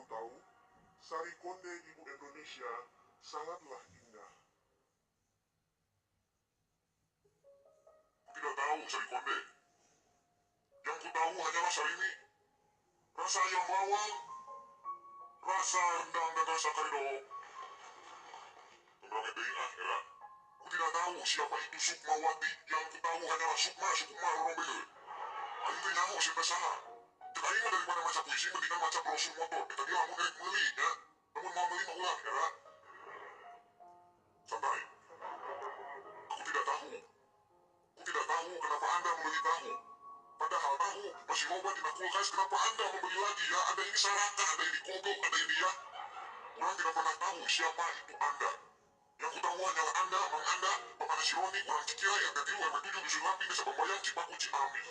tahu, Sari Konde Ibu Indonesia sangatlah indah. Ku tidak tahu Sari Konde. Yang ku tahu hanyalah Sarimi. Rasa ayam bawang, rasa rendang dan rasa karido. Tunggu deui ah era. Ku tidak tahu siapa itu Sukmawati. Yang ku tahu hanyalah Sukma Sukma Rombeheun. Aing teh nyaho sia teh saha. Cek aing mah daripada maca puisi mendingan maca brosur motor. Eta ge lamun erek meuli nya. Lamun moal meuli mah ulah era. Santai. Aku tidak tahu. Ku tidak tahu kenapa Anda membeli tahu. Padahal tahu masih loba dina kulkas, kenapa Anda membeli lagi ya? Anda ini sarakah, Anda ini goblok, Anda ini ya. Orang tidak pernah tahu siapa itu Anda. Yang ku tahu hanyalah Anda, Mang Anda, Bapak Nasironi, orang Cikirai, RT 3, RW 7, Dusun Lamping, Desa Bambayang, Cipaku, Ciamis.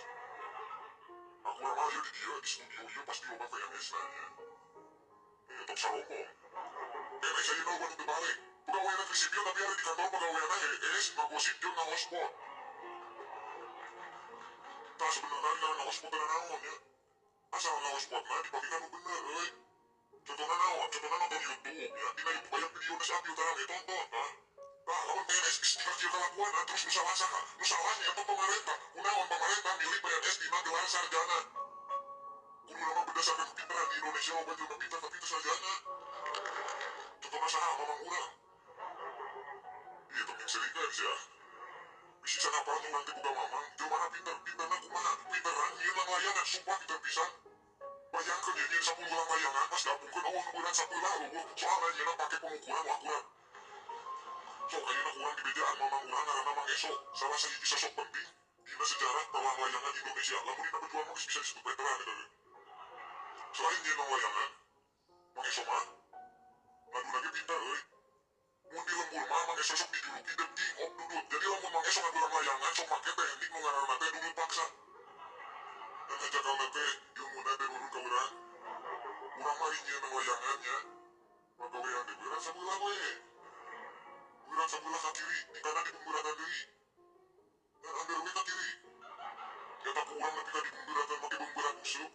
Aku ramal ya di dia, di studio ya pasti loba PNS nanya. Tong sarombong. PNS aja loba nu teu balik. Pegawai negeri sipil tapi ada di kantor pegawai HS, ngagosip jeung ngahospot. Tah sebenarnya ngaran ngahospot teh naon ya? Asal ngahospot mah dipake ka nu bener euy. Contohna naon? Contohna nonton YouTube ya, dina YouTube aya video nu saat ge tonton tah. Tah lamun PNS geus dina kieu kalakuanna terus nu salah saha? Nu salah nyaeta pamarentah. Kunaon pamarentah milih PNS dina gelar sarjana? Kuduna mah berdasarkan kepintaran di Indonesia loba jelema pintar tapi teu sarjana. Contohna saha? Mamang urang. Ieu tong diserikeun sia. Bisi sanapal urang teh boga mamang, jelmana pinter, pinterna kumaha? Pinteran nyieun langlayangan, sumpah pinter pisan. Bayangkeun ye nyieun 10 langlayangan pas gabungkeun eueuh nu berat sabelah leuweuh, soalna nyieunna pake pengukuran nu akurat. Sok ayeuna ku urang dibejaan mamang urang ngaranna Mang Eso, salah sahiji sosok penting dina sejarah perlanglayangan Indonesia. Lamun dina perjuangan mah geus bisa disebut veteran eta teh. Selain nyieun langlayangan, Mang Eso mah ngaduna ge pinter euy. Mun di lembur mah Mang Eso sok dijuluki The King of Dudut. Jadi lamun Mang Eso ngadu langlayangan sok make teknik nu ngaranna teh dudut paksa. Dan hajakalna teh ilmuna teh nurun ka urang. Urang mah nyieun langlayangan nya. Pagawean teh beurat sabelah we. Beurat sabelah ka kiri, di kanan dibungbeuratan deui. Dan anggar we ka kiri. Eta ku urang nepi ka dibungbeuratan make beungberat useup